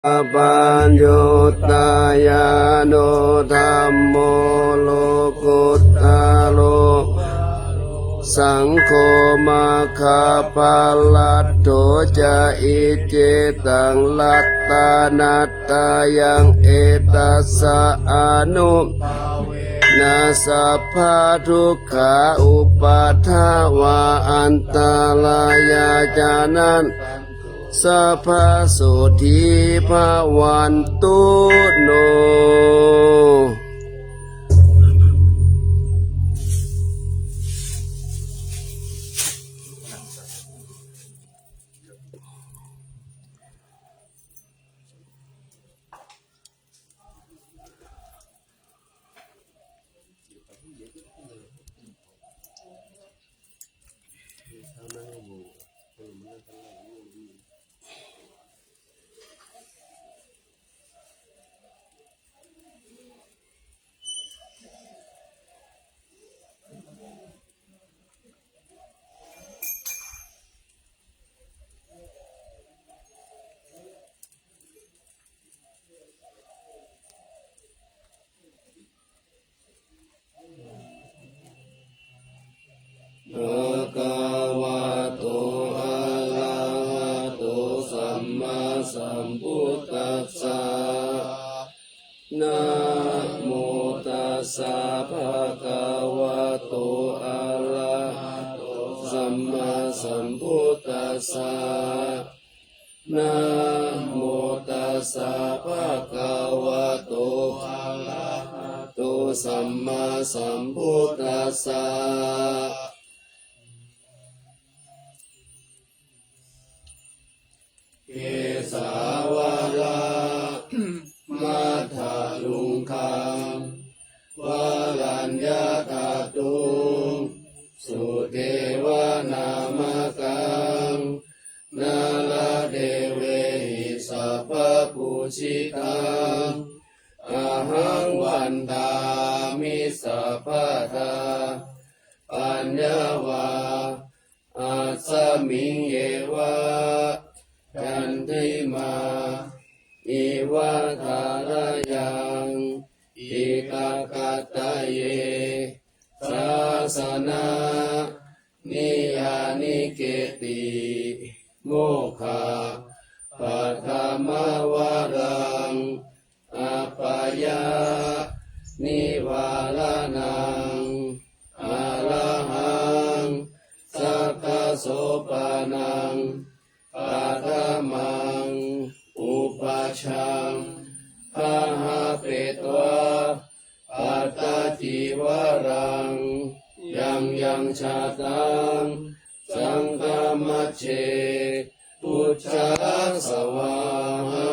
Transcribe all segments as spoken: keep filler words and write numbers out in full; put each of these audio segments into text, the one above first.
paññuttayāno dhammo lokuttaro, saṅgho maggaphalaṭṭho ca. Iccetaṃ ratanattayaṃ, etassa anubhāvena sabbadukkhā upaddavā antarāyā ca sabbaṃ sotthī bhavantu no. Bhagavato arahato sammāsambuddhassa. Namo tassa bhagavato arahato sammāsambuddhassa. Namo tassa bhagavato arahato sammāsambuddhassa. Kesāvaraṃ matthaluṅgaṃ varaññatatthuṃ sudevanāmakaṃ nāradevehi sabbapūjitaṃ ahaṃ vandāmi sabbadā. Paññāvā asmiṃ yeva candimā iva tharayaṃ itiha kataye sāsana niyanike ti mokkha paṭhamavaraṃ apāya nivāraṇaṃ arahaṃ sakyasopaṇaṃ paṭhamaṃ upajjhaṃ āhāpetvā pattacīvaraṃ yaṃ yaṃ jātaṃ saṅghamajjhe pūjā svāhā.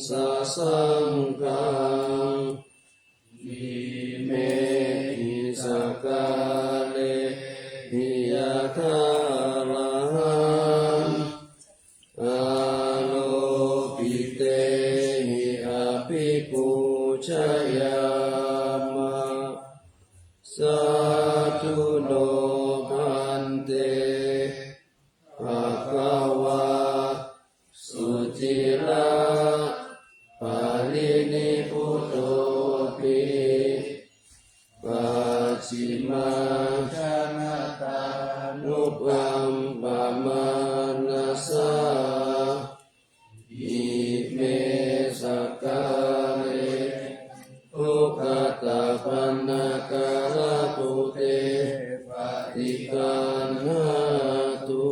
sasaṅghaṃ. Imehi sakkārehi yathārahaṃ āropitehi abhipūjayāma. Sādhu no bhante bhagavā suciraparinibbutopi pacchimājanatānukampamānasā ime sakkāre duggatapaṇṇākārabhūte paṭiggaṇhātu.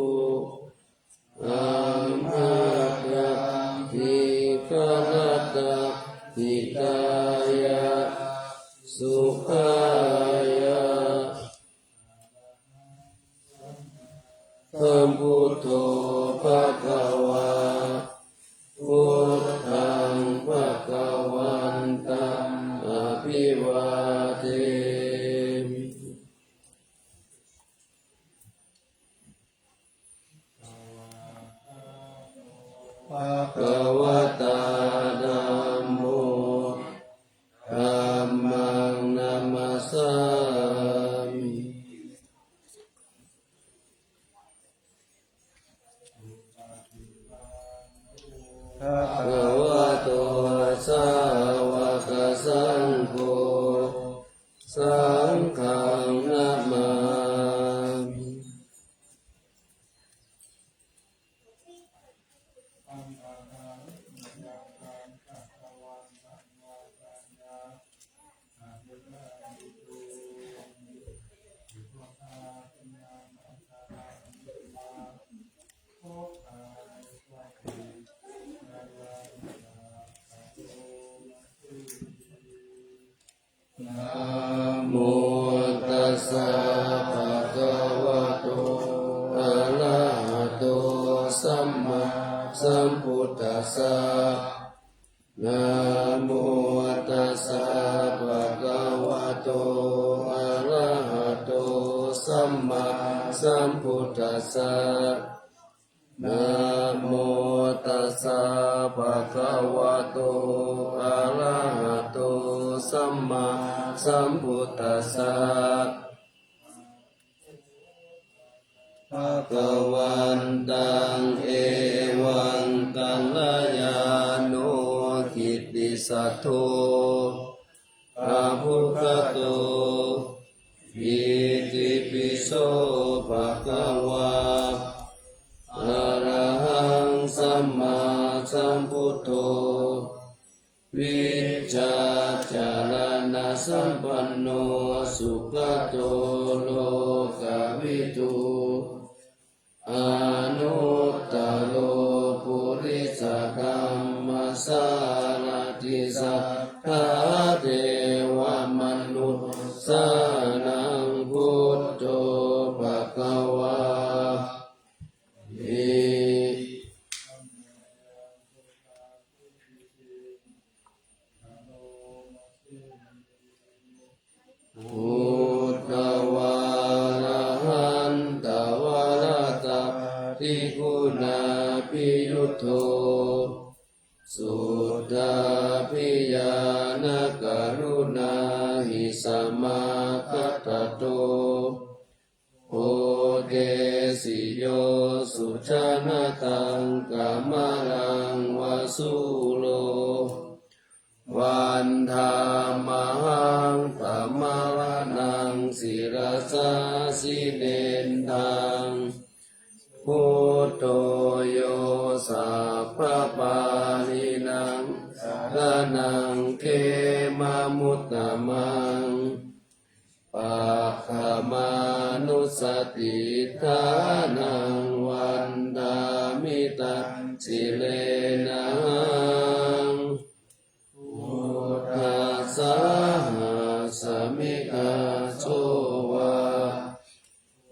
Amhākaṃ dīgharattaṃ hitāya sukhāya. Arahaṃ sammāsambuddho bhagavā, buddhaṃ bhagavantaṃ abhivādemi. Bhagavatā dhammo, dhammaṃ namassāmi. Bhagavato sāvakasaṅgho, saṅghaṃ namāmi. Namo tassa bhagavato arahato sammāsambuddhassa. Namo tassa bhagavato arahato sammāsambuddhassa. Namo tassa bhagavato arahato sammāsambuddhassa. Bhagavantaṃ evaṃ kalyāṇo kittisaddo abbhuggato. Itipi so bhagavā arahaṃ sammāsambuddho vijjācaraṇasampanno sugato lokavidū anuttaro purisadammasārathi satthā devamanussānaṃ buddho bhagavāti. Buddhavārahantavaratādiguṇābhiyutto suddhābhiñāṇakaruṇāhi samāgatatto bodhesi yo sujanataṃ kamalaṃva sūro vandāmahaṃ tamaraṇaṃ sirasā jinendaṃ. Buddho yo sabbapāṇīnaṃ saraṇaṃ khemamuttamaṃ paṭhamānussatiṭṭhānaṃ vandāmi taṃ sirenahaṃ. Buddhassāhasmi dāso va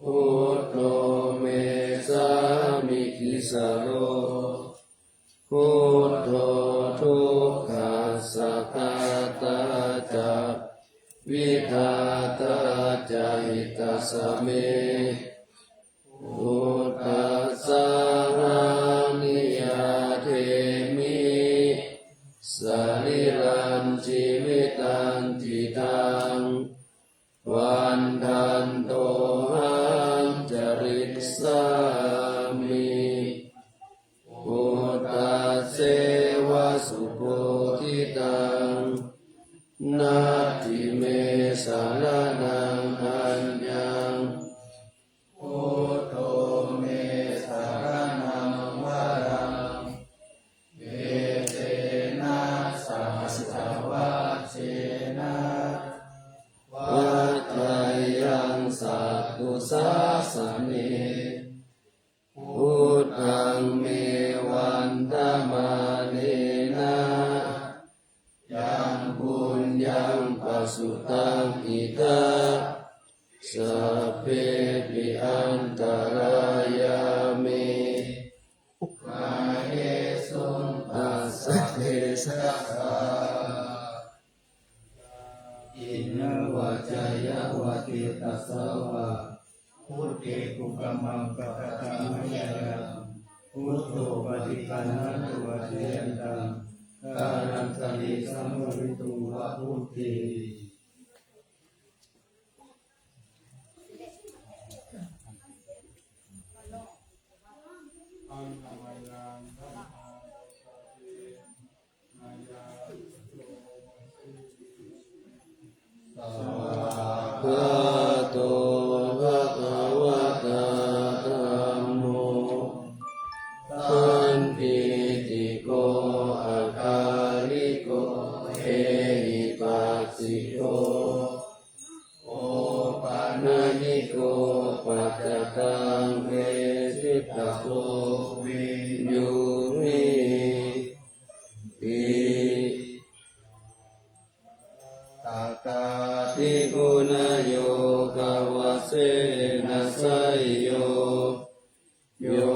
buddho me sāmikissaro buddho do Mokkhassākātā ca vidhātā ca hitassa me. Buddhassāhaṃ niyyādemi sarīrañjīvitañcidaṃ. Vandantohaṃ carissāmi buddhasseva subodhitaṃ. Natthi me saraṇaṃ aññaṃ. Buddho me saraṇaṃ varaṃ. Etena saccavajjena vaḍḍheyyaṃ satthu sāsane. Buddhaṃ me vandamānena yaṃ puññaṃ pasutaṃ idha sabbepi antarāyā me māhesuṃ tassa tejasā. Iminā vācāya vācitā savā buddhe kukammaṃ pakataṃ mayā yaṃ buddho paṭiggaṇhatu accayantaṃ kālantare saṃvarituṃ va buddhe. Svākkhāto bhagavatā dhammo sandiṭṭhiko akāliko ehipassiko opanayiko paccattaṃ veditabbo viññūhīti. Atthādi guṇayogavasena seyyo yo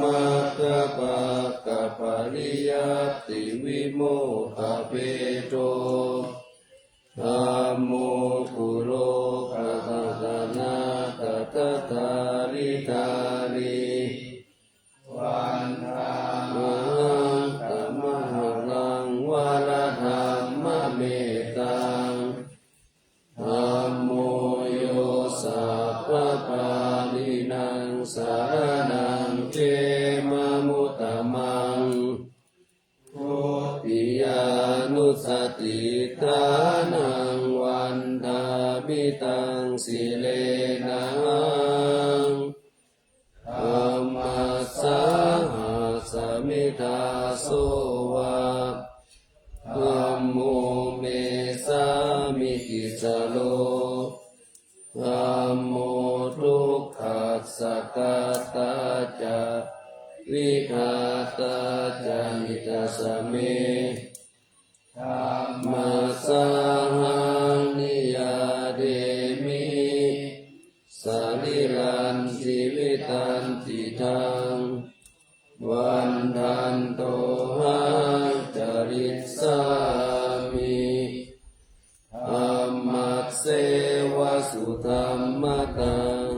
maggappakkapariyattavimokkhabhedo dhammo kulokathāna tadadhāridhārī vandāmahaṃ tamaharaṃ varadhammametaṃ. Dhammo yo sabbapāṇīnaṃ saraṇaṃ khemamuttamaṃ dutiyānussatiṭṭhānaṃ vandāmi taṃ sirenahaṃ. Dhammassāhasmi dāso va dhammo me sāmikissaro dhammo dukkhassa ghātā ca vidhātā ca hitassa me. Dhammassāhaṃ niyyādemi sarīrañjīvitañcidaṃ vandantohaṃ carissāmi dhammasseva sudhammataṃ.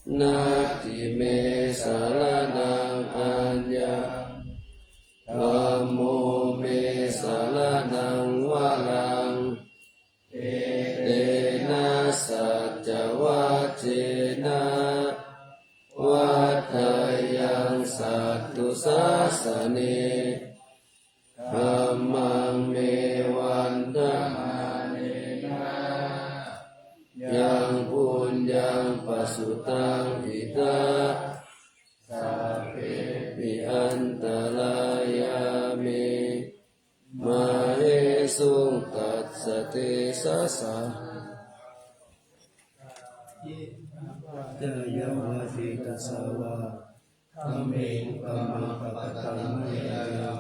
Natthi me saraṇaṃ aññaṃ. Dhammo me saraṇaṃ varaṃ. Etena saccavajjena vaḍḍheyyaṃ satthu sāsane. Dhammaṃ me vandamānena yaṃ puññaṃ pasutaṃ idha sabbepi antarāyā me māhesuṃ tassa tejasā. Atthādi guṇayogavasena seyyo yo maggappakkapariyattavimokkhabhedo dhammo kulokathāna tadadhāridhārī vandāmahaṃ tamaharaṃ varadhammametaṃ. Dhammassāhasmi dāso va dhammo me sāmikissaro dhammo dukkhassa ghātā ca vidhātā ca hitassa me. Dhammassāhaṃ niyyādemi sarīrañjīvitañcidaṃ vandantohaṃ carissāmi dhammasseva sudhammataṃ. Natthi me saraṇaṃ aññaṃ. Dhammo me saraṇaṃ varaṃ. Etena saccavajjena vaḍḍheyyaṃ satthu sāsane. Dhammaṃ me vandamānena yaṃ puññaṃ pasutaṃ idha sabbepi antarāyā me māhesuṃ tassa tejasā. Atthādi guṇayogavasena seyyo yo maggappakkapariyattavimokkhabhedo dhammo kulokathāna tadadhāridhārī vandāmahaṃ tamaharaṃ varadhammametaṃ. Dhammassāhasmi dāso va dhammo me sāmikissaro dhammo dukkhassa ghātā ca vidhātā ca hitassa me. Dhamme kukammaṃ pakataṃ mayā yaṃ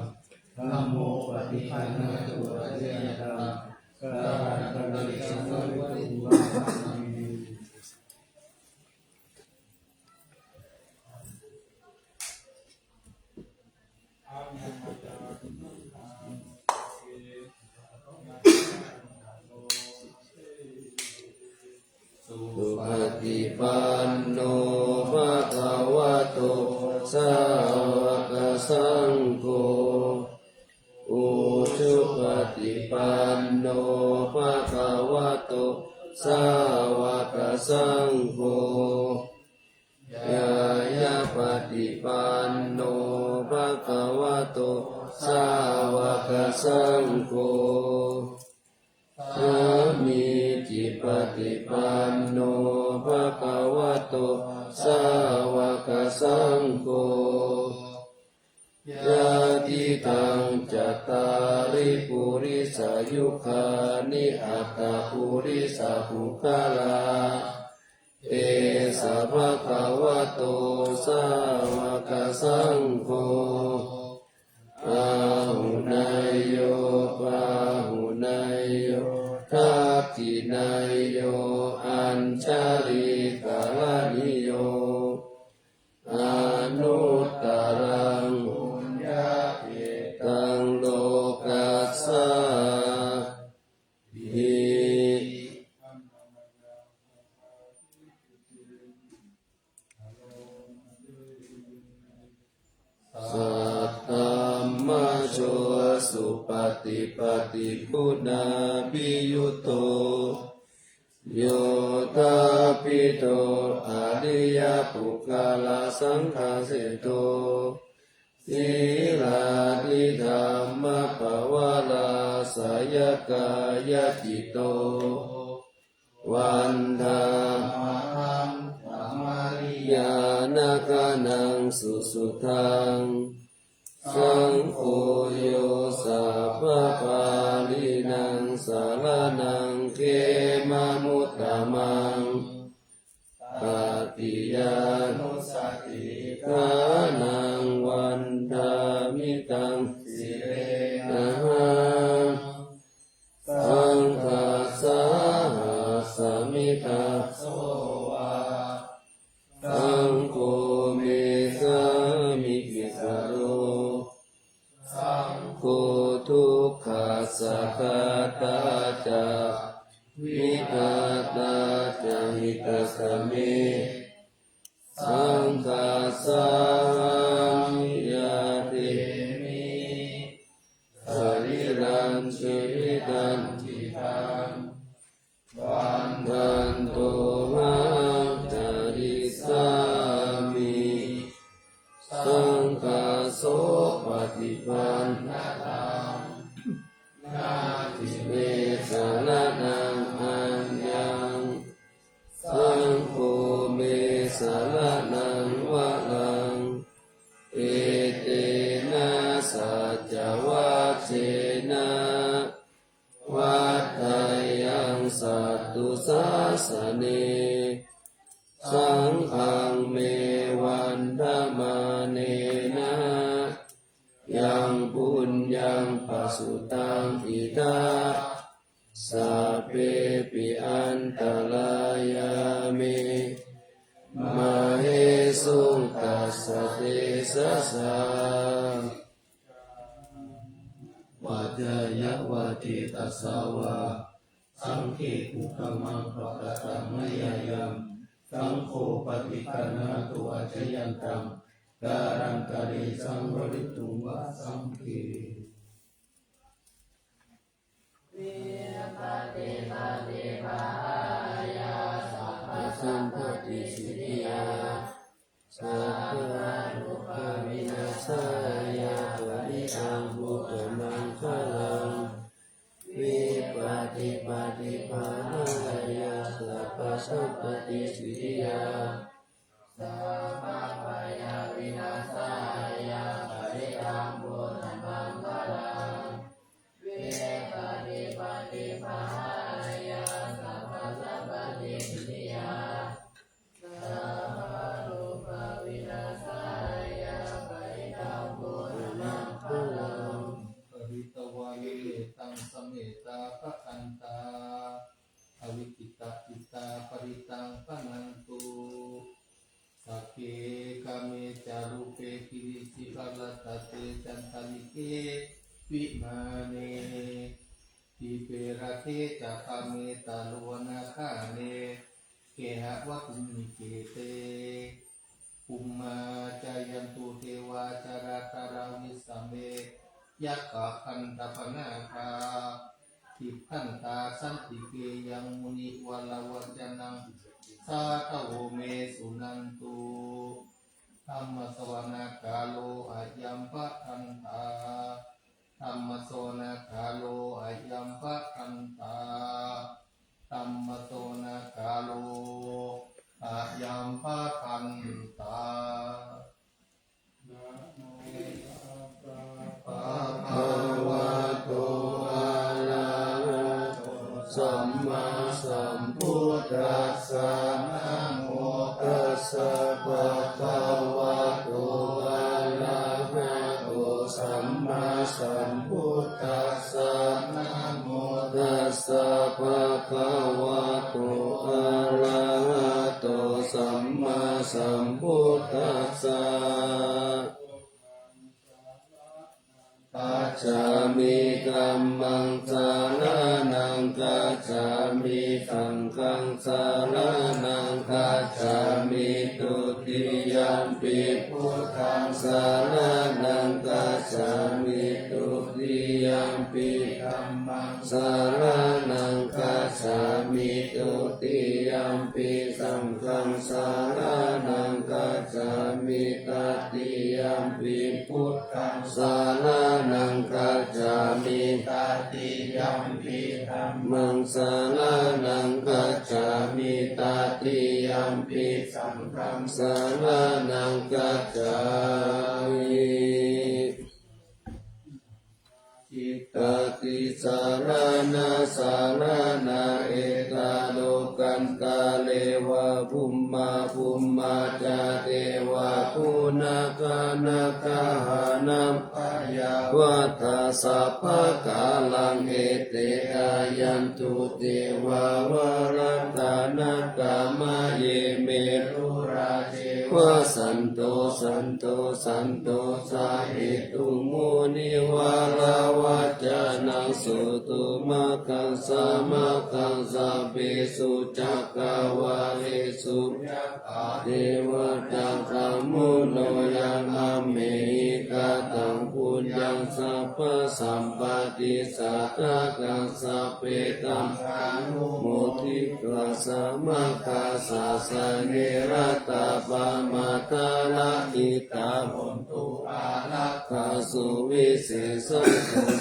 dhammo paṭiggaṇhatu accayantaṃ kālantare saṃvarituṃ va dhamme. panno bhagavato sāvakasaṅgho, ujupaṭipanno bhagavato sāvakasaṅgho, ñāyapaṭipanno bhagavato sāvakasaṅgho, sāmīcipaṭipanno bhagavato sāvakasaṅgho, yadidaṃ cattāri purisayugāni aṭṭha purisapuggalā, esa bhagavato sāvakasaṅgho, āhuneyyo pāhuneyyo dakkhiṇeyyo añjalikaraṇīyo, anuttaraṃ puññakkhettaṃ lokassāti. Saddhammajo supaṭipattiguṇābhiyutto, yoṭṭhābbidho ariyapuggalasaṅghaseṭṭho, sīlādidhammapavarāsayakāyacitto, vandāmahaṃ tamariyāna gaṇaṃ susuddhaṃ. Saṅgho yo sabbapāṇīnaṃ saraṇaṃ khemamuttamaṃ, tatiyānussatiṭṭhānaṃ vandāmi taṃ sirenahaṃ. Saṅghassāhasmi dāso va, saṅgho me sāmikissaro, saṅgho dukkhassa ghātā ca vidhātā ca hitassa me. Saṅghassāhaṃ niyyādemi sarīrañca jīvitañcidaṃ, vandantohaṃ carissāmi saṅghassopaṭipannataṃ. Natthi me saraṇaṃ aññaṃ, saṅgho me saraṇaṃ varaṃ, etena saccavajjena vaḍḍheyyaṃ satthu sāsane. Saṅghaṃ me vandamānena yaṃ puññaṃ pasutaṃ idha, sabbepi antarāyā me māhesuṃ tassa tejasā. Vācāya va cetasā vā, saṅghe kukammaṃ pakataṃ mayā yaṃ, saṅgho paṭiggaṇhatu accayantaṃ, kālantare saṃvarituṃ va saṅghe. Vipattipaṭibāhāya sabbasampattisiddhiyā, sabbarogavināsāya parittaṃ brūtha maṅgalaṃ. Vipattipaṭibāhāya sabbasampattisiddhiyā, sabbabhayavināsāya parittaṃ brūtha maṅgalaṃ. Vipattipaṭibāhāya sabbasampattisiddhiyā, sabbarogavināsāya parittaṃ brūtha maṅgalaṃ. Pharitvāna mettaṃ samettā bhadantā, avikkhittacittā parittaṃ bhaṇantu. Sagge kāme ca rūpe girisikharataṭe cantalikkhe vimāne, dīpe raṭṭhe ca gāme taruvanagahane gehavatthumhi khette, bhummā cāyantu devā jalathalavisame yakkhagandhabbanāgā, tiṭṭhantā santike yaṃ munivaravacanaṃ sādhavo me suṇantu. Dhammassavanakālo ayambhadantā. Dhammassavanakālo ayambhadantā. Dhammassavanakālo ayambhadantā. Namo tassa bhagavato arahato sammāsambuddhassa. Namo tassa bhagavato arahato sammāsambuddhassa. Namo tassa bhagavato arahato sammāsambuddhassa. Gacchāmi. Dhammaṃ saraṇaṃ gacchāmi. Saṅghaṃ saraṇaṃ gacchāmi. Dutiyampi buddhaṃ saraṇaṃ gacchāmi. Dutiyampi dhammaṃ saraṇaṃ gacchāmi. Dutiyampi saṅghaṃ saraṇaṃ gacchāmi. Tatiyampi buddhaṃ saraṇaṃ gacchāmi. Tatiyampi dhammaṃ saraṇaṃ gacchāmi. Tatiyampi saṅghaṃ saraṇaṃ gacchāmi. Natthi saraṇaṃ saraṇaṃ ettha lokantare va bhummā bhummā ca devā guṇagaṇagahana pajāvata sabbakāraṃ ete āyantu devā varattanakāmaye merurāje vasanto santo santosahetuṃ munivaravacanaṃ sutvā maggaṃ sāmaggaṃ sabbesu cakkavāḷesu ca kā devā ca brahmuno yaṃ amhehi kataṃ puññaṃ sabbasampattisiddhikatānaṃ sabbe dhammānumoditvā samaggā sāsane ratā pamādarahitā hontu ārakkhā suvisesā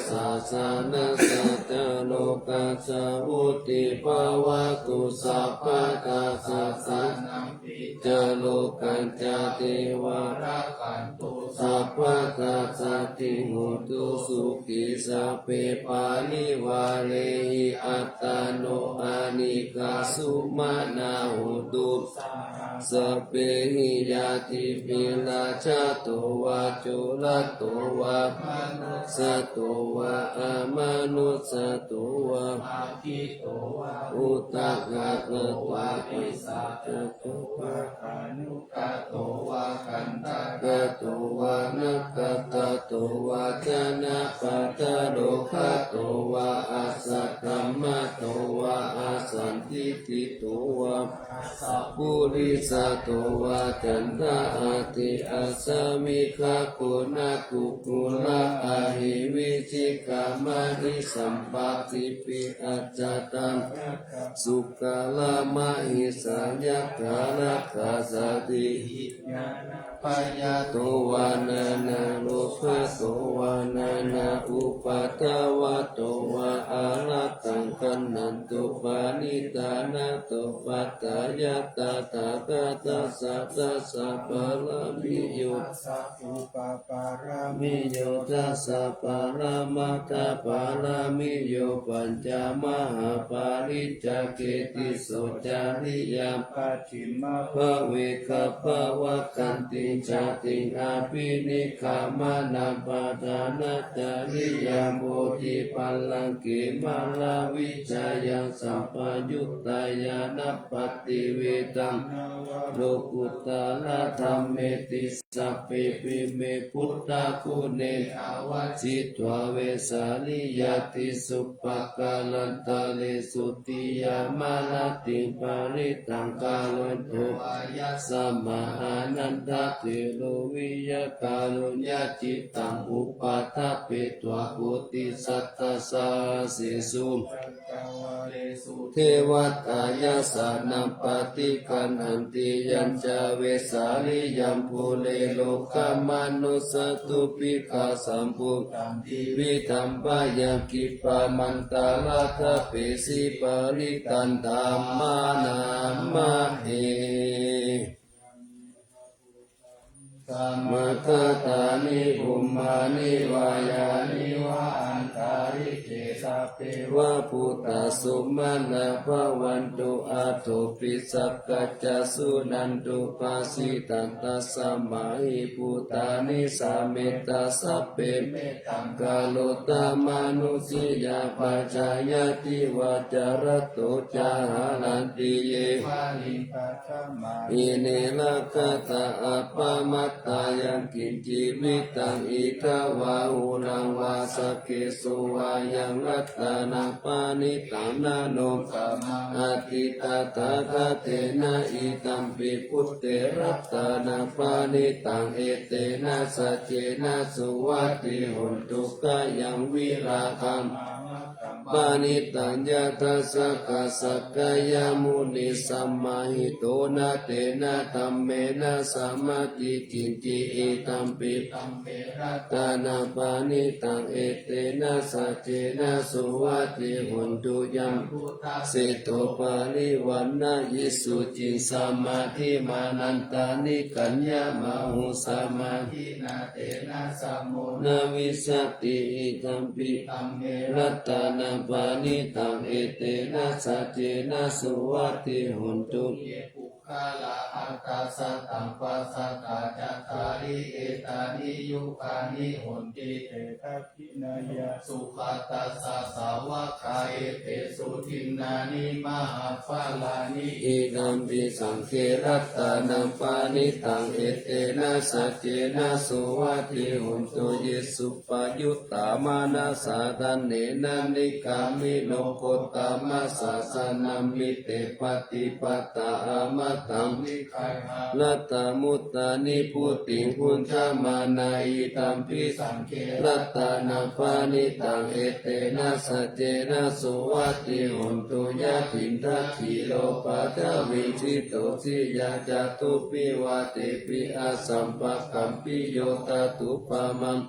sāsanassa ca lokassa vuḍḍhī bhavatu sabbadā sāsanampi ca lokañca devā rakkhantu sabbadā saddhiṃ hontu sukhī sabbe parivārehi attano anīghā sumanā hontu saha sabbehi ñātibhi rājato vā corato vā manussato vā amanussato vā bhāgito vā udakato vā pisācato vā khāṇukato vā kaṇṭakato vā nakkhattato vā janapadarogato vā asaddhammato vā asandiṭṭhito vā asappurisato vā caṇḍahatthi-assamigagoṇakukkura-ahi-vicchika-maṇisappa tipi-accha-taṇhaka sukkara-mahesā yakkhā rakkhasādīhi nānābhayato vā nānārogato vā nānāupaddavato vā ārakkhaṃ gaṇhantu paṇidhānato paṭṭhāya tathāgatassa dasa pāramiyo dasa pūjapāramiyo dasa paramattha pāramiyo pañca mahāpariccāge tisso cariyā pacchimabbhave gabbhāvakkantiṃ jātiṃ abhinikkhamanaṃ padhānacariyaṃ bodhipallaṅke māravi jayaṃ sampayuttā ñāṇappaṭivedhaṃ nava lokuttaradhammeti. Sabbepime buddhaguṇe āvajjitvā vesāliyā tīsu pākārantaresu tiyāmarattiṃ parittaṃ karonto āyasmā ānandatthero viya kāruññacittaṃ upaṭṭhapetvā koṭisatasahassesu devatā yassāṇaṃ paṭiggaṇhanti yañca vesāliyaṃ pure rogāmanussadubbhikkhasambhūtaṃ tividhaṃ bhayaṃ khippamantaradhāpesi parittaṃ taṃ bhaṇāma he. Samāgatāni bhummāni vā yāni va antalikkhe sabbeva bhūtā sumanā bhavantu athopi sakkacca suṇantu bhāsitaṃ. Tasmā hi bhūtā nisāmetha sabbe mettaṃ karotha mānusiyā pajāya divā ca ratto ca haranti ye ine rakkhatha appamattā. Yaṅkiñci vittaṃ idha vā huraṃ vā saggesu vā yaṃ ratanaṃ paṇītaṃ na no samaṃ atthi tathāgatena idampi buddhe ratanaṃ paṇītaṃ etena saccena suvatthi hotu. Khayaṃ virāgaṃ paṇītaṃ yadajjhagā sakyamunī samāhito na tena dhammena samatthi kiñci idampi ratanaṃ paṇītaṃ etena saccena suvatthi hotu. Yaṃ seṭṭho parivaṇṇayī suciṃ samādhimānantarikaññamāhu samādhinā tena samo na vijjati idampi ratanaṃ paṇītaṃ etena saccena suvatthi hotu. Ye puggalā aṭṭha sataṃ pasatthā cattāri etāni yugāni honti te dakkhiṇeyyā sugatassa sāvakā etesu dinnāni mahapphalāni idampi saṅghe ratanaṃ paṇītaṃ etena saccena suvatthi hotu. Ye suppayuttā manasā daḷhena nikkāmino gotamasāsanamhi te pattipattā amataṃ vigayha laddhā mudhā nibbutiṃ bhuñjamānā idampi saṅghe ratanaṃ paṇītaṃ etena saccena suvatthi hotu. Yathindakhīlo paṭhaviṃ sito siyā catubbhi vātepi asampakampiyo tathūpamaṃ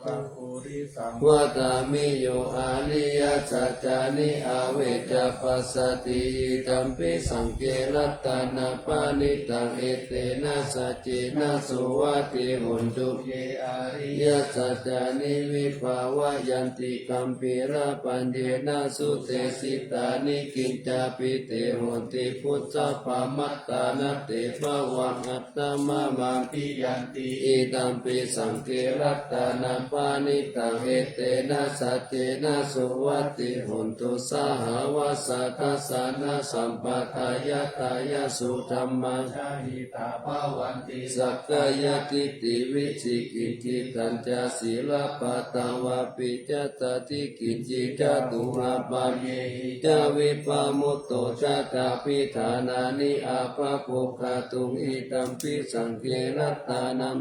vadāmi yo ariyasaccāni avecca passati idampi saṅghe ratanaṃ paṇītaṃ etena saccena suvatthi hotu. Ye ariyasaccāni vibhāvayanti gambhīrapaññena sudesitāni kiñcāpi te honti bhusappamattā na te bhavaṃ aṭṭhamamāpiyanti idampi saṅghe ratanaṃ paṇītaṃ etena saccena suvatthi hotu. Sahāvassa dassanasampadāya thāya sudhammā jahitā bhavanti sakkāyadiṭṭhi vicikicchitañca sīlabbataṃ vāpi ca ṭhāti kiñci catūhapāyehi ca vippamutto catthābhidhānāni abhabbo kātuṃ idampi saṅghe ratanaṃ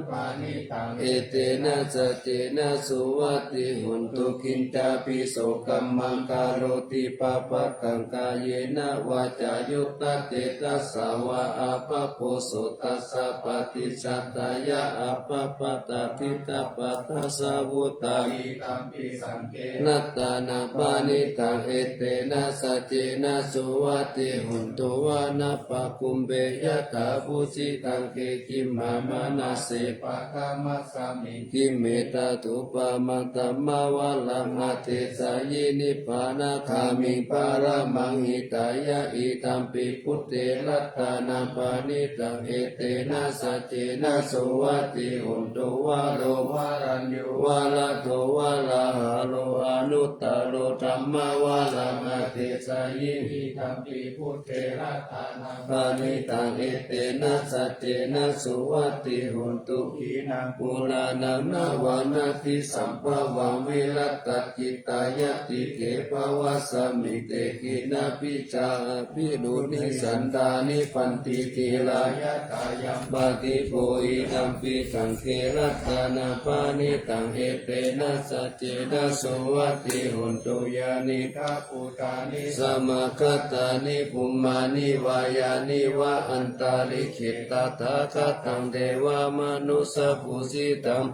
etena saccena suvatthi hotu. Kiñcāpi so kammaṃ karoti pāpakaṃ kāyena vācāyuda cetasā vā abhabbo so tassa paṭicchādāya abhabbatā diṭṭhapadassa vuttā idampi saṅghe ratanaṃ paṇītaṃ etena saccena suvatthi hotu. Vanappagumbe yathā phussitaṃ khiḍḍimānase paṭhamasmiṃ khiḍḍe tathūpamaṃ dhammavaraṃ adesayi nibbānagāmiṃ paramaṃ hitāya idampi buddhe ratanaṃ paṇītaṃ etena saccena suvatthi hotu. Varo varaññū varado varāharo anuttaro dhammavaraṃ Seyyathīdampi buddhe ratanaṃ paṇītaṃ, etena saccena suvatthi hotu. Khīṇaṃ purāṇaṃ navaṃ natthi sambhavaṃ, virattacittāyatike bhavasmiṃ, te khīṇabījā abhivadeyyuṃ, santāne bhante dhīrā. Yathāyaṃ padīpo idampi saṅghe ratanaṃ paṇītaṃ, etena saccena suvatthi hotu. Yānīdha bhūtāni samāgatāni bhummāni vā yāni va antalikkhe, tathāgataṃ devamanussapūjitaṃ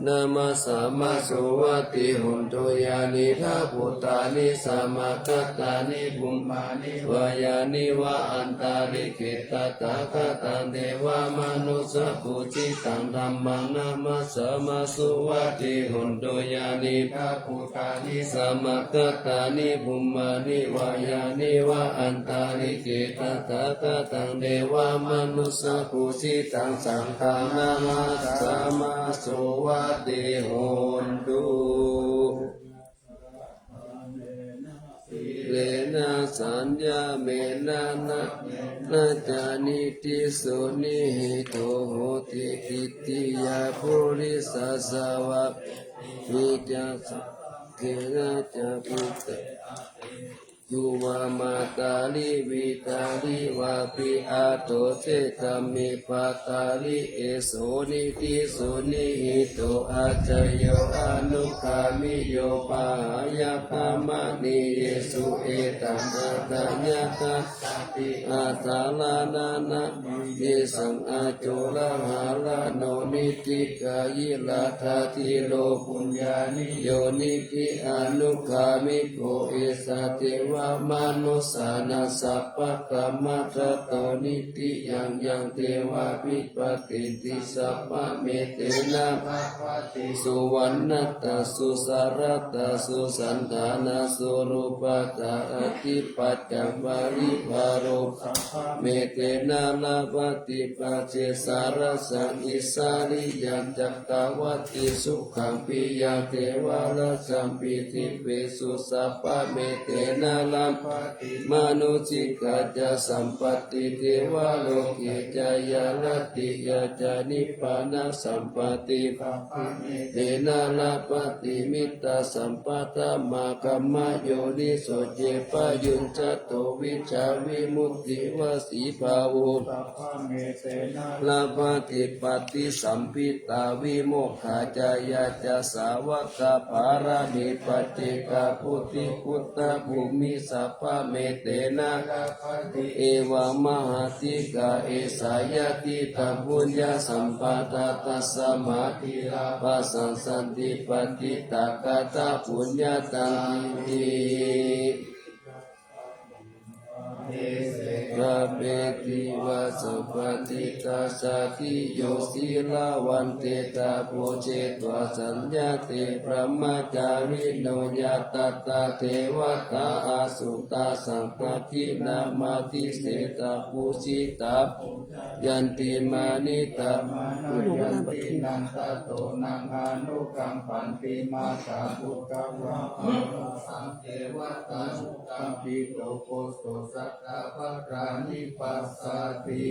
namassāma suvatthi hotu. Yānīdha bhūtāni samāgatāni bhummāni vā yāni va antalikkhe, tathāgataṃ devamanussapūjitaṃ dhammaṃ namassāma suvatthi hotu. Yānīdha bhūtāni samāgatāni bhummāni vā yāni va antalikkhe, tathāgataṃ devamanussapūjitaṃ saṅghaṃ namassāma suvatthi hotu. Sīlena saññamena dānena ca niṭṭhi suniṭṭhito hoti. Diṭṭhiyā purisasavāhena ca saṅghena ca pubbe asesu vā mātali vītali vāpi aṭṭho cetāme bhātali, eso niṭṭhi suniṭṭhito accayo anugāmi yo pahāya pamāṇeyesu etaṃ atthāya dassati. Ādharānānā yesaṃ acoḷaharaṇo niṭṭhikāyirājathīro puññāniyo niṭṭhi anugāmiko, esa devamanussānaṃ sabbakammadāto niṭṭhiyaṃ yaṃ devā vipatitthi sabbamete na suvaṇṇassa surakkassa sandhassa rūpassa ādhipaccaṃ paribhāro sabbametena labhati. Pasesārasaṃ Isariyaṃ cakkavattī sukhaṃ piyaṃ devārajampi divesu sabbametena labhati. Mānusika ca sampatti devaloke cāyarattiya ca nibbānasampatti sabbametena labhati. Mittasampadā maggāma yoniso ye payuñjato vijjā vimutti vasī bhavo sabbametena labhati. Paṭisambhidāvimokkhaca yā ca sāvakapāramī paccekabhūti buddhabhūmi sabbametena labhati. Evaṃ mahāddhikā esā yadidaṃ puññasampadā tasmā dhīrapajaṃ santi pattidha katapuññatā iti. Sabbe devasāvakā saddhiyo sīlavā te tapo jetvā saññā te brahmacārino yā tattha devatā āsuṃ tāsaṃ dakkhiṇā madī setha pūjitā yanti mānitā manukampaṃ tato naṃ anukampanti mātā puttā vā devatā sukampito poso sattapakārī passati.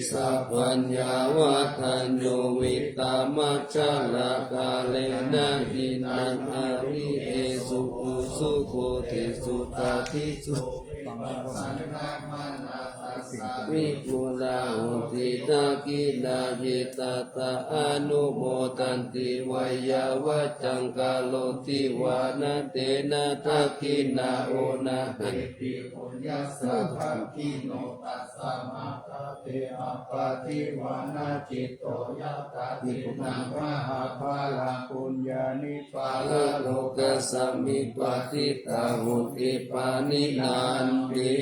Sapaññā vadaññū vittamajjhatakālena hīnaṃ ariyesu ujubhūtesu tathī so vippasannā manasā saṃvipulā hoti. Dakkhiṇā ye tattha anumodanti veyyāvaccaṃ karoti vā na tena dakkhiṇā onateti puññassa dakkhiṇo. Tasmā dade appaṭivānacitto yattha dinnaṃ mahapphalaṃ puññāni paralokasmiṃ patiṭṭhā honti pāṇinanti.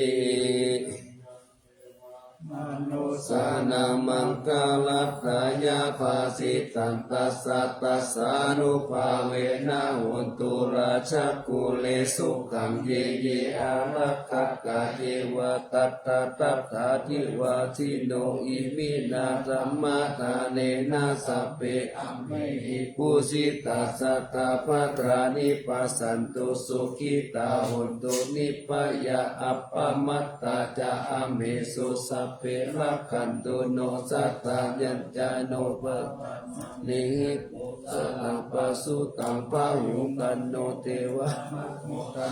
manussānaṃ maṅgalatthāya bhāsitaṃ tassa tassānubhāvena hotu rājagūle sukhaṃ. Ye ye ārakkhakā yeva tattha tattha adhivāsino iminā sammādānena sabbe amhehi pūjitā satthā bhaddāni passantu sukhitā hontu nibbhayā appamattā ca amhesu sabbe rakkhantu no satthaṃ yañca no pabbajjhanīhi bhūsaraṃ pasutaṃ pahutaṃ no devā manussā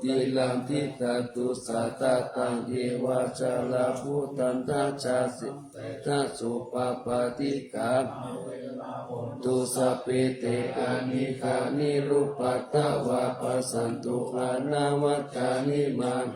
ciraṃ tiṭṭhatu. Satattaṃ yeva carābūtaṃ dasāsi sesā sopāpātikā tu sabbe te anīghā niruppaddavā passantu anavajjāni maṅ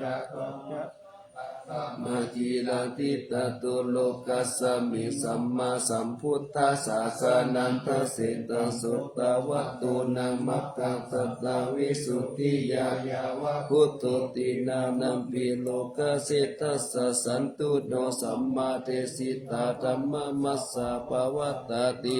mā ciraṃ tiṭṭhatu. Lokasmiṃ sammāsambuddhassa sāsanaṃ dasetaṃ sotvā nūnaṃ maggaṃ satta visuddhiyā yāva buddho tiṇṇannampi lokasse. Tassa santuṇṇo sammādesitā dhammamassa pavattati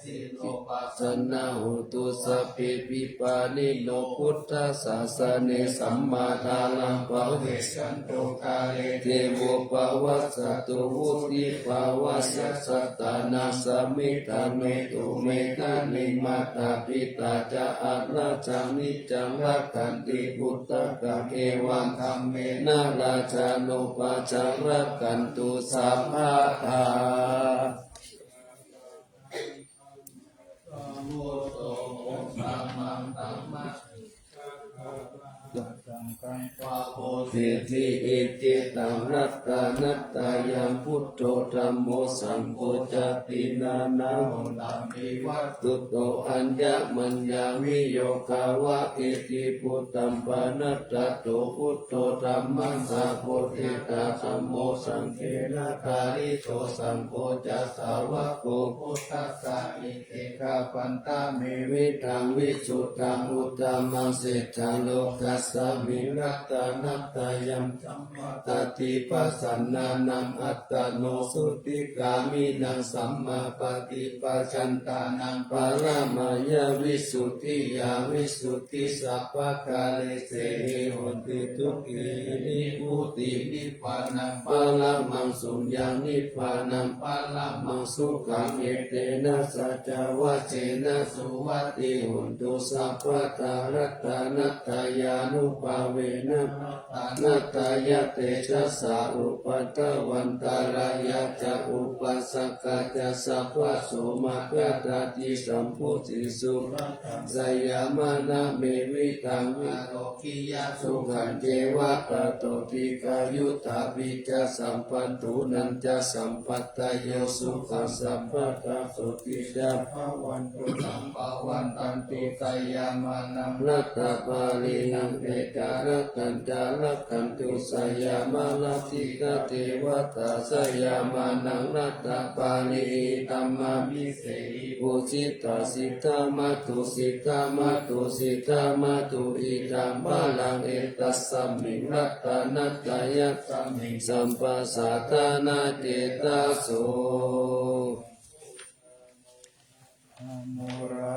sino passanā hontu sabbepi pāṇino buddhasāsane. Sammā dhāraṃ pavecchanto kāle devo pavassatu vuḍḍhibhāvāya sattānaṃ samiddhaṃ netu medaniṃ. Mātā pitā ca atrajaṃ niccaṃ rakkhanti puttakaṃ evaṃ dhammena rājāno pajaṃ rakkhantu sabbadā. Bodhiti icchitaṃ ratanattayaṃ buddho dhammo saṅgho ca tiṇṇannampi vassutto aññamaññaṃ viyogā va iti. Buddhaṃ paṇatto buddho dhammaṃ sabbodhetaṃ dhammo saṅghena parittā saṅgho ca sāvako buddhassa itihidaṃ me vijjitaṃ visuddhaṃ uttamaṃ sejjaṃ lokasmiṃ ratanattayaṃ samādipassanānaṃ attano sotthigāminaṃ sammāpaṭiphajantānaṃ paramāya visuddhiyā visuddhi sabbakāresehi honti. Dukkhena nibbutiṃ nibbānaṃ paramaṃ suññaṃ nibbānaṃ paramaṃ sukhaṃ etena saccavajjena suvatthi hontu sabbadā. Ratanattayānubhāvena ratanattayatejasā upaddavaṃ antarāyā ca upaddavā ca sabbaso maṅgadāni sambhūtisu. Jayamānā me vijitaṃ ārogyā sukhañceva tato dīghāyutā vijjāsampadānañca sampadayo sukhaṃ sabbadā sotthi ca bhavantu sabbadā. Jayamānā rattabālī aññe ca ratañca rakkhantu jayamaratī ca devatā jayamānā rattabālī tamāmi sehi pūjitā siddhamātu siddhamātu siddhamātu idaṃ balaṃ etasmiṃ ratanattayasmiṃ sabbasaddhānācetaso.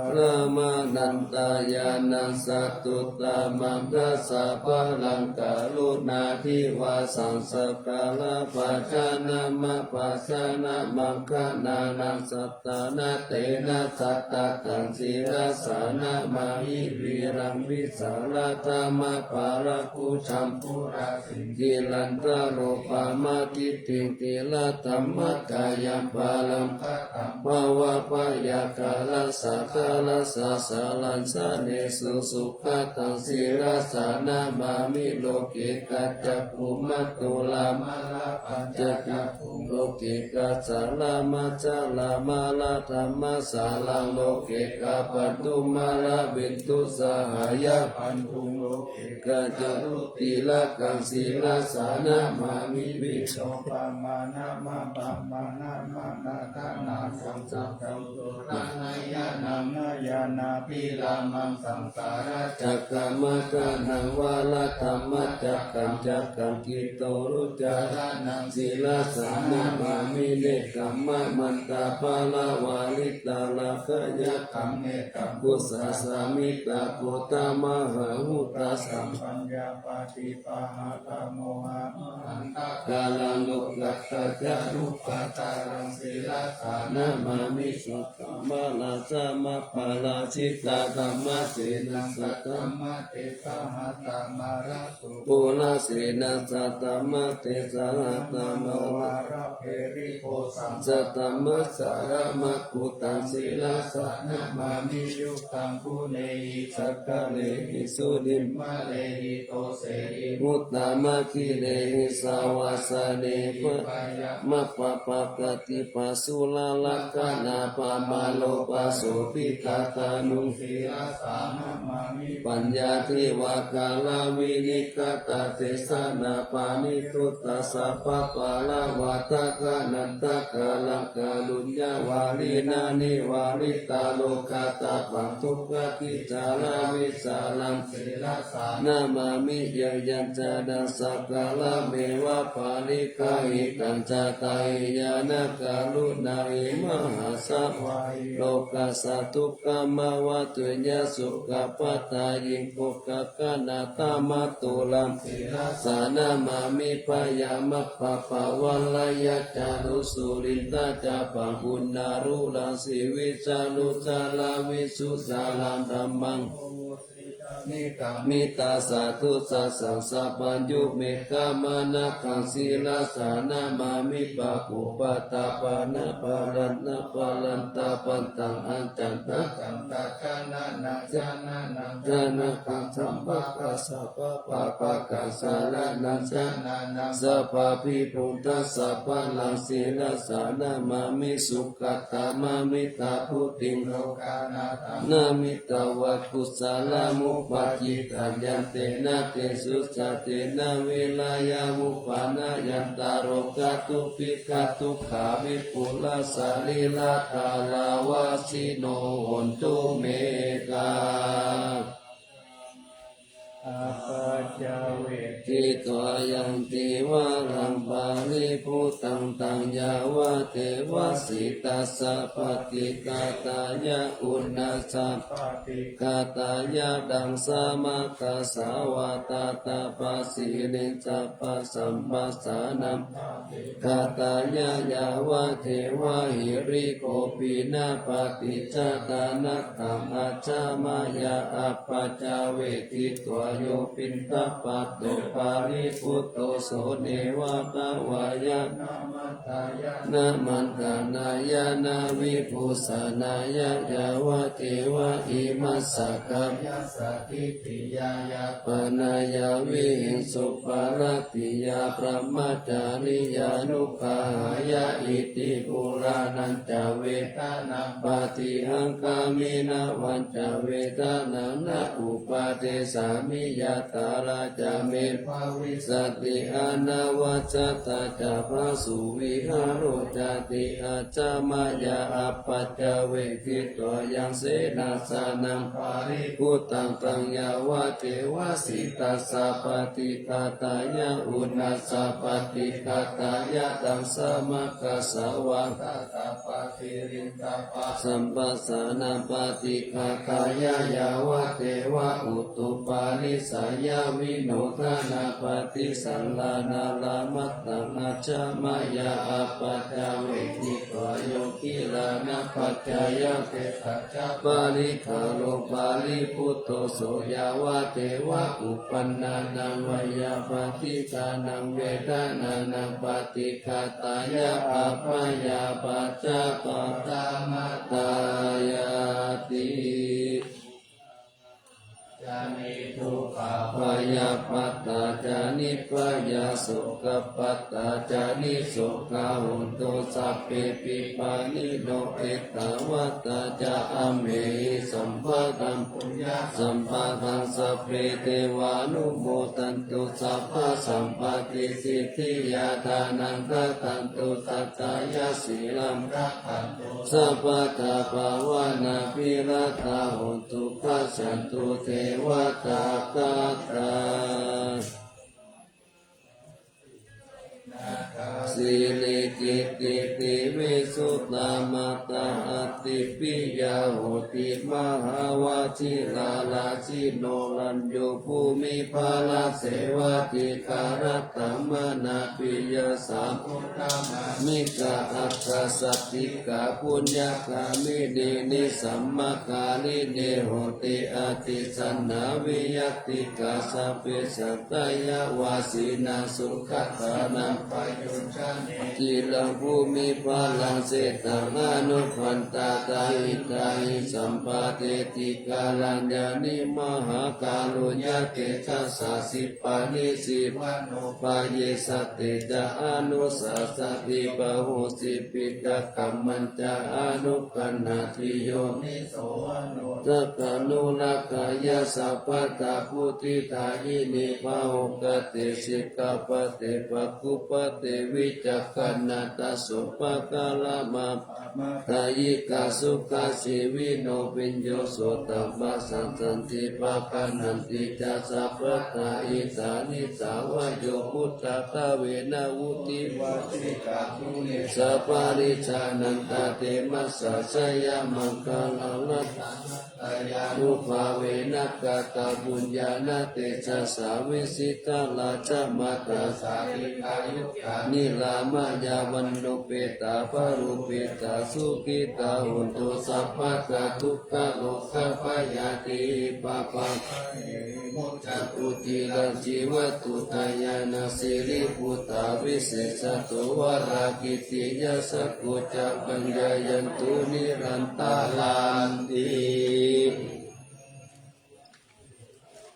Brahmānandañāṇaṃ satuttamaṃ dasabalaṃ karuṇādhivāsaṃ sakalabbajjhanamabbajjhanamaṅgalānaṃ sattanatthena satattaṃ sirasā namāmi viraṃ vīsaladdhammaparakūjambhū rasindirantarūpamatiṭṭhiṃ tirattamakayaṃ balaṃ bhavabhayākarasakarasasaraṃ janesu sugataṃ sirasā namāmi loke kaccakkhumātulāmālapānaṃ cakkhukhuṃ loke kaccalāmācalāmāradhammācaraṃ loke kabbandhuṃ māravitthuṃ sahāyabbandhuṃ loke kaccārucirakaṃ sirasā namāmi vīsaṃ Ñāṇābhirāmaṃ saṃsāracakkamataṇaṃ varaṃ dhammacakkaṃ cakkaṃ keturuccharaṇaṃ sirasā namāmi. Nekkhammamantapaṇṇarahitārakkhaṃ yatthaṃ mettambusasā mettābodhā mahābodhā sampāññā paṭipahātā mohamahantakāraṃ dukkhattacarubhātaraṃ sirasā namāmi. Saddhammaramsamaparājitā dhammasenā saddhammatthe sahatthamarattu puriso puriso saddhammatthe sahatthamarattu saddhammasāramakkhūtaṃ sirasā namāmi. Yuttaṃ guṇehi sakaḷehi sudhimalehi dosehi uttamakhīlehi savāsanehi bhayaṃ appappakāti pāsūlallakkhanapamalopasubhikkhatānuṃ sirasā namāmi. Paññā devakālā vinegata desanā paṇidutā sabbapāṇavata kanantakāraṃ kāruññavārinā nivaritarogatabbaṃ dukkhatikkhāra vītarāmaṃ sirasā namāmi. Yaññañca dasakārameva pariggāhitaṃ ca tahiyaṃ karuṇāhi mahāsabhāhi lokassa dukkhamavadeyyuṃ. Sukhappattāyikho gaganatamatulā sirasā namāmi. Bhayamappappavarayyā ca rūssulindā ca pāṇānūrasī vītarūcārā visuddhā dhammaṃ mittasādhusāsanaṃ sabbaññuṃ meghamānakaṃ sirasā namāmi. Pāpūpaṭṭhapāṇābharantaparantapattaṃ accantaṃ janakānānaṃ janakaṃ sampāpūpaṃ sabbapāpakaṃ saraṇaṃ janānaṃ sabbabhiyugtaṃ sabbaraṃ sirasā namāmi. Sukhātamānantabuddhaṃ lokassātānaṃ mittavā kusalamuppakittaṃ yantena te sucatena vīriyamuppanāyantaṃ rogā dubbhikkhā dukkhā vipulā sarīradhārā vāsino hontu me kā appaccavekkhitvā yaṃ cīvaraṃ paribhuttaṃ taṃ yāvadeva sītassa paṭighātāya uṇhassa paṭighātāya ḍaṃsamakasavā tattha pasiriṃ sampasamphassānaṃ paṭighātāya yāvadeva hirikopinapaṭicchādānaṃ taṃ ajja mayā appaccavekkhitvā yo piṇḍapāto paribhutto so neva davāya na madāya na maṇḍanāya na vibhūsanāya yāvadeva imassa kāyassa ṭhitiyā yāpanāya vihiṃsuparatiyā brahmacariyānuggahāya iti purāṇañca vedanaṃ paṭihaṅkhāmi navañca vedanaṃ na uppādessāmi yātrā ca me bhavissati anavajjatā ca phāsu vihāro cāti. Ajja mayā appaccavekkhitvā yaṃ senāsanaṃ paribhuttaṃ taṃ yāvadeva sītassa paṭighātāya uṇhassa paṭighātāya ḍaṃsamakasavā tattha pasiriṃ sampasamphassānaṃ paṭighātāya yāvadeva utuparissayavinodanapaṭisallānārāmatthaṃ ajja mayā appaccavekkhitvā yo gilānapaccayabhesajjaparikkhāro paribhutto so yāvadeva uppannānaṃ veyyābādhikānaṃ vedanānaṃ paṭighā tāya abyāpajjhapattamatāyāti. ca niddukkhā bhayappattā ca nibbhayā sokappattā ca nissokā hontu sabbepi pāṇino. Ettāvatā ca amhehi sambhataṃ puññasampadaṃ sabbe devānumodantu sabbasampattisiddhiyā. Dānaṃ dadantu saddhāya sīlaṃ rakkhantu sabbadā bhāvanābhiratā hontu gacchantu devatāgatā. Sīle kittite visuddhā mātā atti piyā hoti mahāvajirārājino rañño bhūmiparāsevā dīgharattamanāpiyā sā buddhā māmikā aṭṭhasaccikā puññagāminī nisammakālini honti atītanaṃ viyattikā sabbe sattayavāsinā sugatānaṃ payujjhane ciraṃ bhūmiparāsetaṃ anubbhantā tahitāhi sampādeti kalyāṇāni mahākāruññatejasā sippaṇi sippa nūpāyesati ca anussasati bahussī piṭakaṃ mañca anugaṇhati yoniso manorakkhaṃ sabbadā buddhidāyini pahukate sikkhāpade pakkhuppate vicakkhaṇatasupakārama dayikā sukhajīvino bhiyyo sotapassassati pakaṭṭhanti ca sabbadā. Idāni ca vayo buddhaṭṭhavena vuṭṭhivācikā purisaparījānantademasajayamaṅgalāratanā tayānubhāvena katapuññāna tejasā vijitā rājamātā sādhikā yugā nirāmā yāva nupetā parūpetā sukhitā hontu sabbadā dukkharogabhayā tibhavantaṃ ca uciraṃ jīvatu dāyānā siriputtā visesato varā kitiyā sakko ca paññāyantu nirantaranti.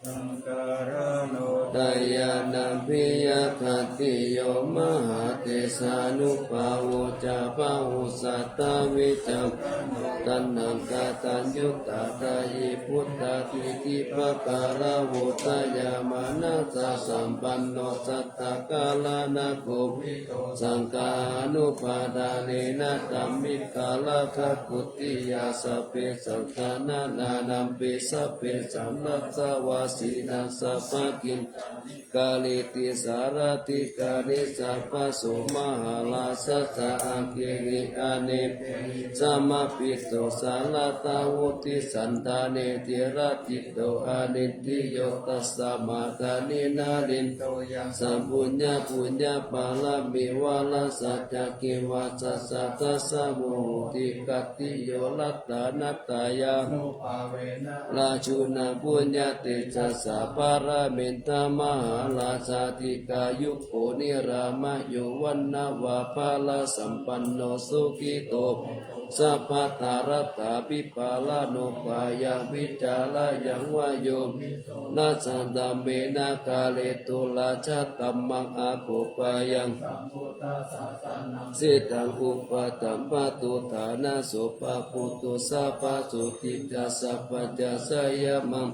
Saṅkaraṇo dāyānābhiyākkhatiyo mahātejānubhāvo ca pahusatā vicakkhaṇo taṇhaṅkaraṃ yuttā dāyī buddhādhipakālavo dāyāmanāsasampanno sattakallaṇakovi saṅghānubhādānena dhammikarakkhakuttiyā sabbesaṃ saṇhānānampi sabbesaṃ rājavāsīnaṃ sabbakiccāni kareti sārāthi karissa phasso mahārājassa aṅgehi anekehi samāhito saratā vuḍḍhisandāne ciraṭhito anindriyo tasmā dāni narindo yaṃ sabbuññapuññapāramī varasaccakivajjassa tassa muhutti khattiyo rakkhaṇatthāya rājuna puññatejasā paramita mahārājā dīghāyuko nirāmayo vaṇṇaṃ vā balasampanno sukhito sabbattha rattābhipālano bhayaṃ vītarāyaṃ vāyo rajadhammena kāretu rājadhammaṃ akoppayaṃ sambhuddhasāsanaṃ sitaṃ upaṭṭhampatu ṭhānaso pāputo sabbasotthi ca sabbajayamaṅ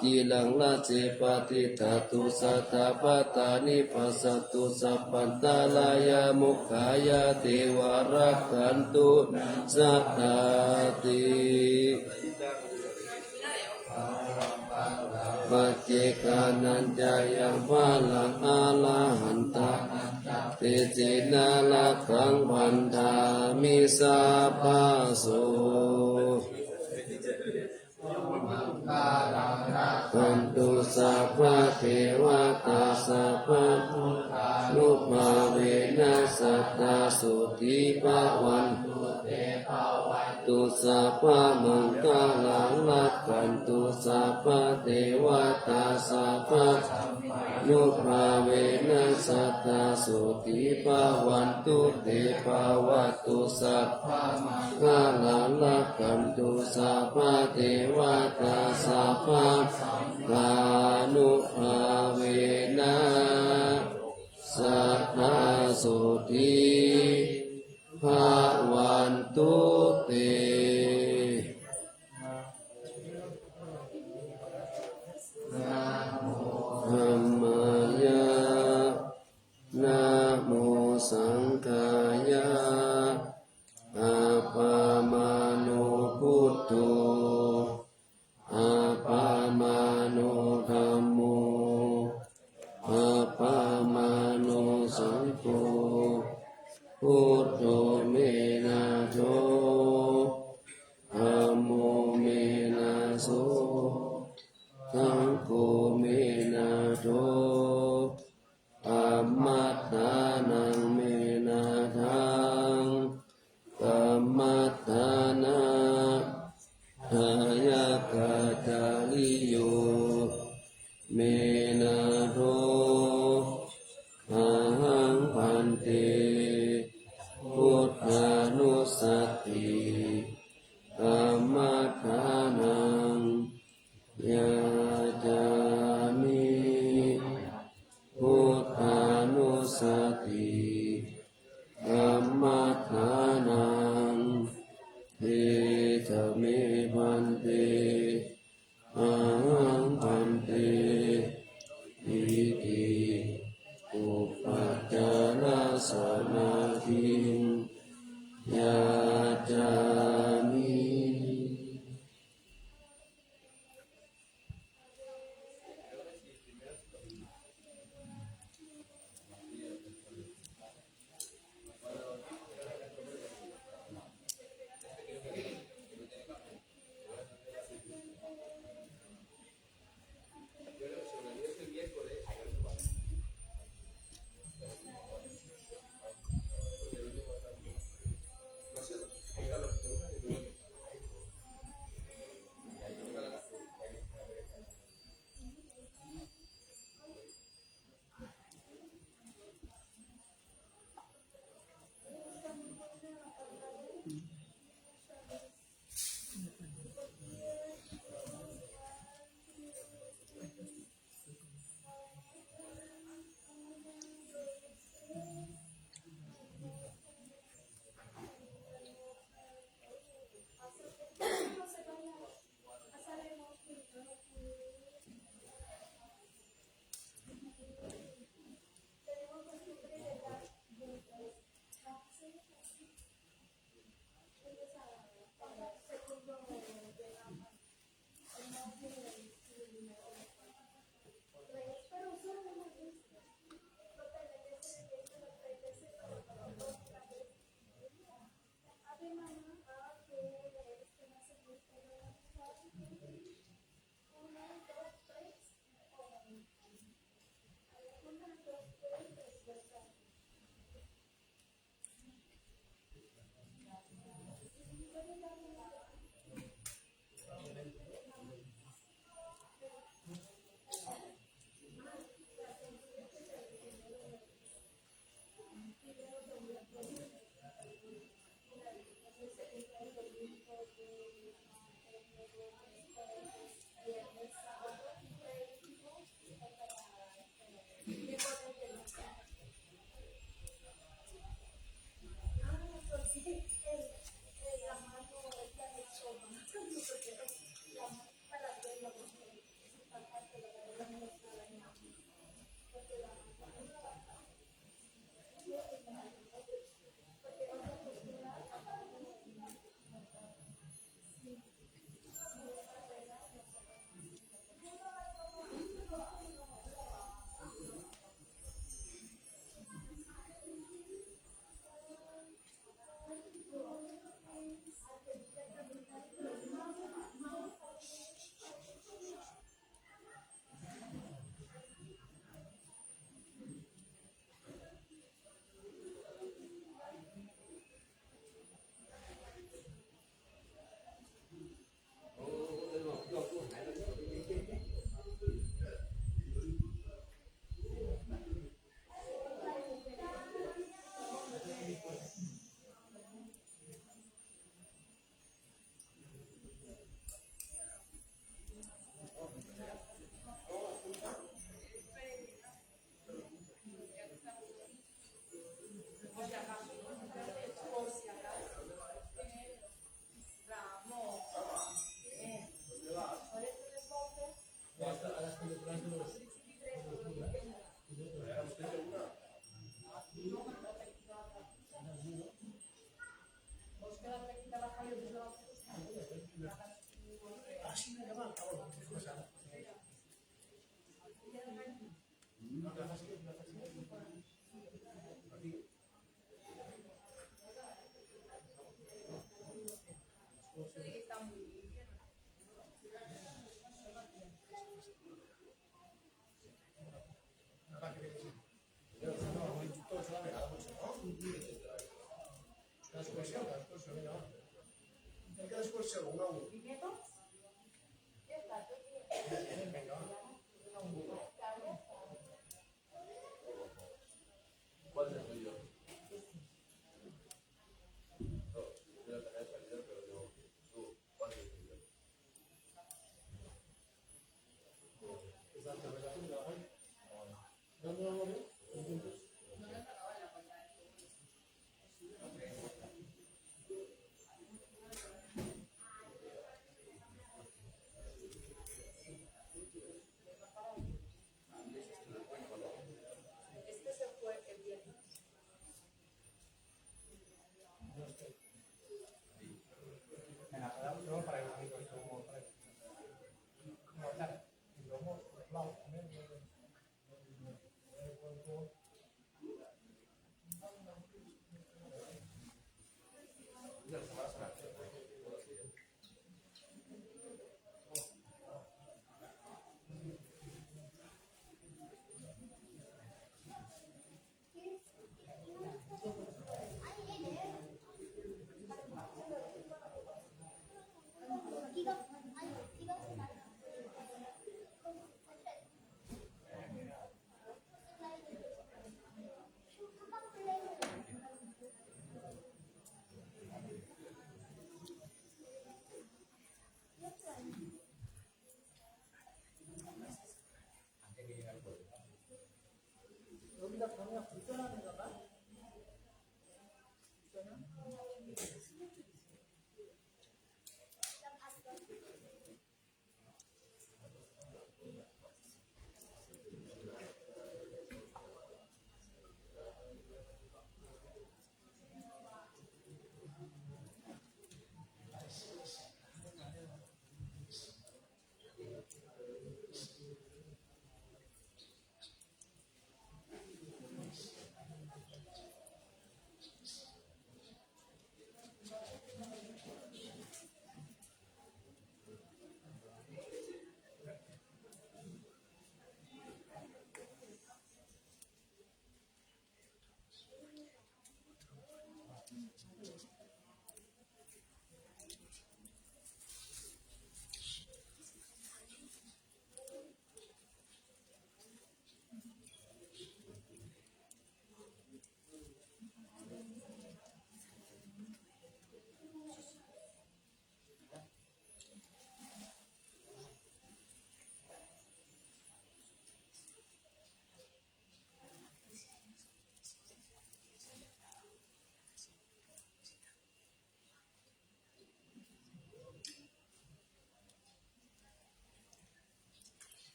ciraṃ rājje patiṭṭhatu sadā pātāni passatu sabbantarāyamokkhaṃ ya devā rakkhantu sadā ti. Paccekānañca yaṃ balaṃ arahantānañca tejena rakkhaṃ bandhāmi sabbaso. Rakkhantu sabbadevatā sabbabuddhānubhāvena sadā sotthī bhavantu te. Bhavatu sabbamaṅgalaṃ rakkhantu sabbadevatā sabbadhammānubhāvena sadā sotthī bhavantu te. Bhavatu sabbamaṅgalaṃ rakkhantu sabbadevatā sabba bhāvena sadā sotthī bhavantu te. Namo dhammāya, namo saṅghāya, appamāṇo buddho, appamāṇo dhammo, appamāṇo saṅgho, buddho me nātho, dhammo me nātho, saṅgho me nātho, dhammaddhanaṃ me nāthaṃ, dhammaddhana dāyakācariyo me nātho, ahaṃ bhante buddhānussati dhammaddhanaṃ yācāmi, buddhānussati dhammaddhanaṃ, etha me bhante, ahaṃ bhante, iti upācārasamādhiṃ yācāmi.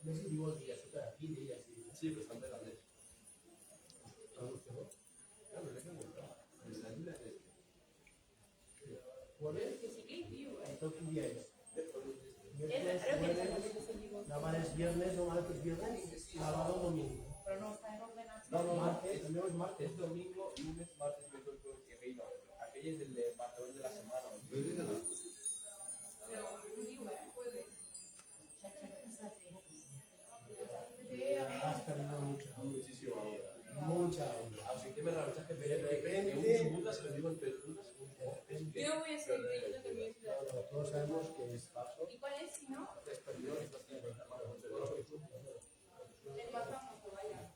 No sé si igual que la azúcar aquí, de ella, sí. Sí, pero están pegadas. Claro, ¿no? Claro, no es que no. La luna es ¿Cuál es? Que sí que es viu, eh? Esto es un día es. Viernes, jueves, no, martes, viernes, sábado, domingo. Pero no está en orden así. No, no, martes, el mío es martes. Es domingo, lunes, martes, miércoles, jueves y aquello. Aquello es el de patrón de la semana. Pero viu, eh, jueves. Has perdido mucha agua. Muchísima agua. Mucha agua. Así que me reprochas que de repente un chuta se lo digo en tres puntos. Yo voy a ser leyendo también. Claro, todos sabemos que es paso. ¿Y cuál es si no? Has perdido. El más famoso, vaya.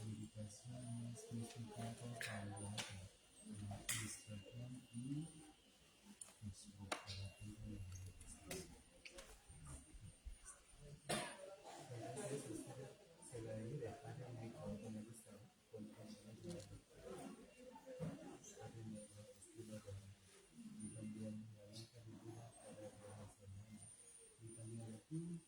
Meditación es música con palabras, instrucción y Facebook para gente de la meditación. Entonces, usted se la debe dejar en el corazón de Gustavo, con el corazón de Gustavo. Estilo de vida. Y también la única medida para la relación, ¿no? Y también aquí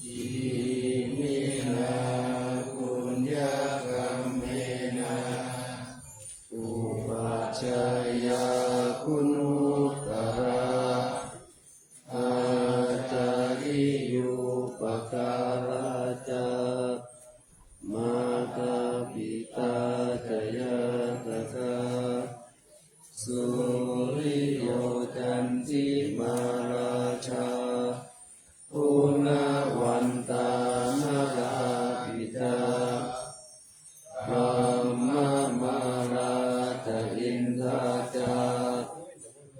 Iminā puññakammena upajjhāyā guṇuttarā, ācariyūpakārā ca, mātā pitā ca ñātakā, suriyo candimā rājā, guṇavantā narāpi ca, brahmamārā ca indā ca,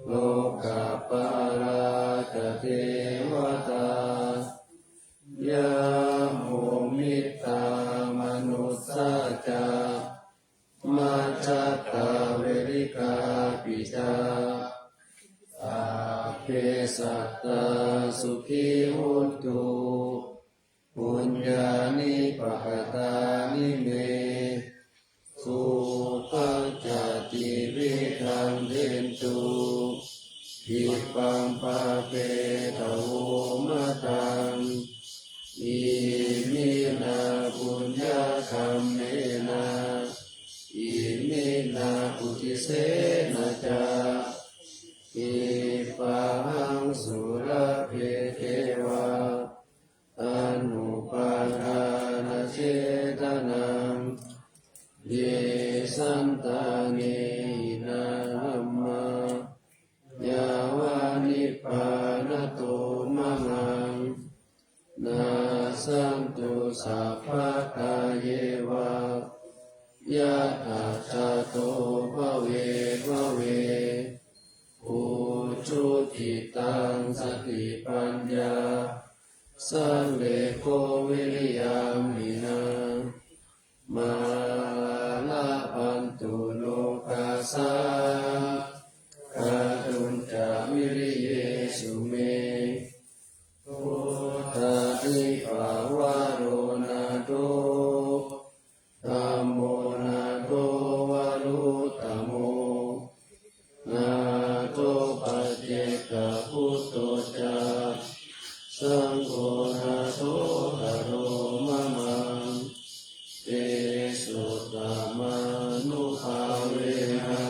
lokapālā ca devatā, yamo mittā manussā ca, majjhattā verikāpi ca, sabbe sattā sukhī hontu, puññāni pakatāni me, sukhā ca tividhaṃ dentu, khippaṃ pāpetha vomataṃ. Iminā puññakammena, iminā uddisena ca, khippāhaṃ sulabhe ceva, anuppannāna cetayaṃ. Ye santāne hinā dhammā, yāva nibbānato mamaṃ, nassantu sabbadā yeva, yattha jāto bhave bhave. Ujucittaṃ satipaññā, sallekho viriyamhinā, mārā labhantu nokāsaṃ, kātuñca viriyesu me. Buddhādhipavaro nātho, dhammo nātho varuttamo, nātho paccekabuddho ca, saṅgho nāthottaro mamaṃ. Tesottamānubhāvena,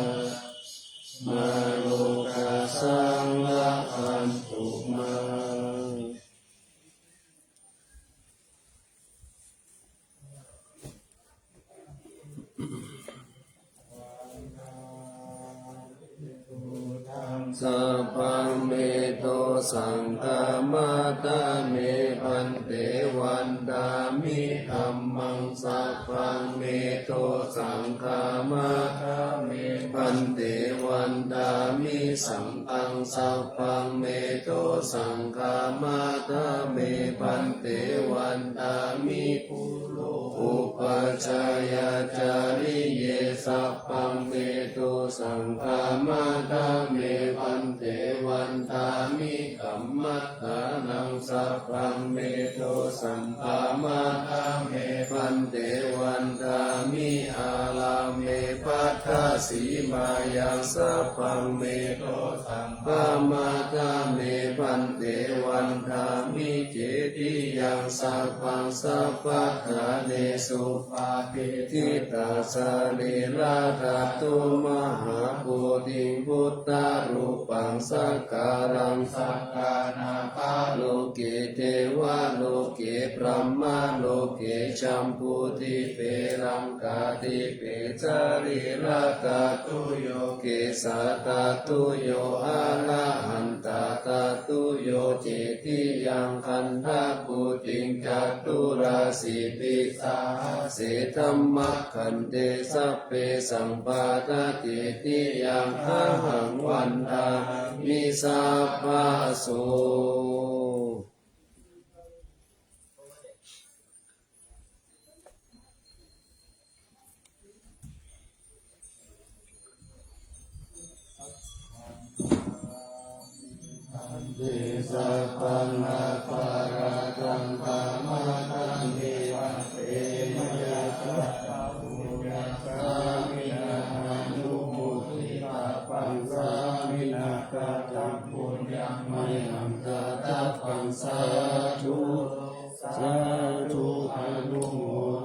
mārokāsaṃ labhantu mā. Sabbaṃ me dosaṃ khamatha me bhante, vandāmi dhammaṃ. Sabbaṃ me dosaṃ khamatha me bhante, vandāmi saṅghaṃ. Sabbaṃ me dosaṃ khamatha me bhante, vandāmi guru upajjhāyācariye. Sabbaṃ me dosaṃ khamatha me bhante, vandāmi kammaṭṭhānaṃ. Sabbaṃ me dosaṃ khamatha me bhante, vandāmi ārāme patthasimāyaṃ. Sabbaṃ me dosaṃ khamatha me bhante, vandāmi cetiyaṃ. Sabbaṃ sabbaṭṭhānesu patiṭṭhita sarīradhātu mahābodhiṃ buddharūpaṃ sakalaṃ. Sakkanāgā loke devā loke brahmā loke jambudīpe laṅkādīpe sarīradhātuyo kesādhātuyo arahantāthātuyo cetiyaṃ gandhakuṭi caturāsītisahassedhammakkhandhe, sabbesaṃ pādakettiyā, ahaṃ vandāmi sabbaso. Te sabbapaṇṇāparadhaṃ khamatha me bhante, mayā kataṃ puññaṃ sāminā anumoditabbaṃ, sāminā kataṃ puññaṃ mayhaṃ dātabbaṃ. Sādhu, sādhu, anumodāmi.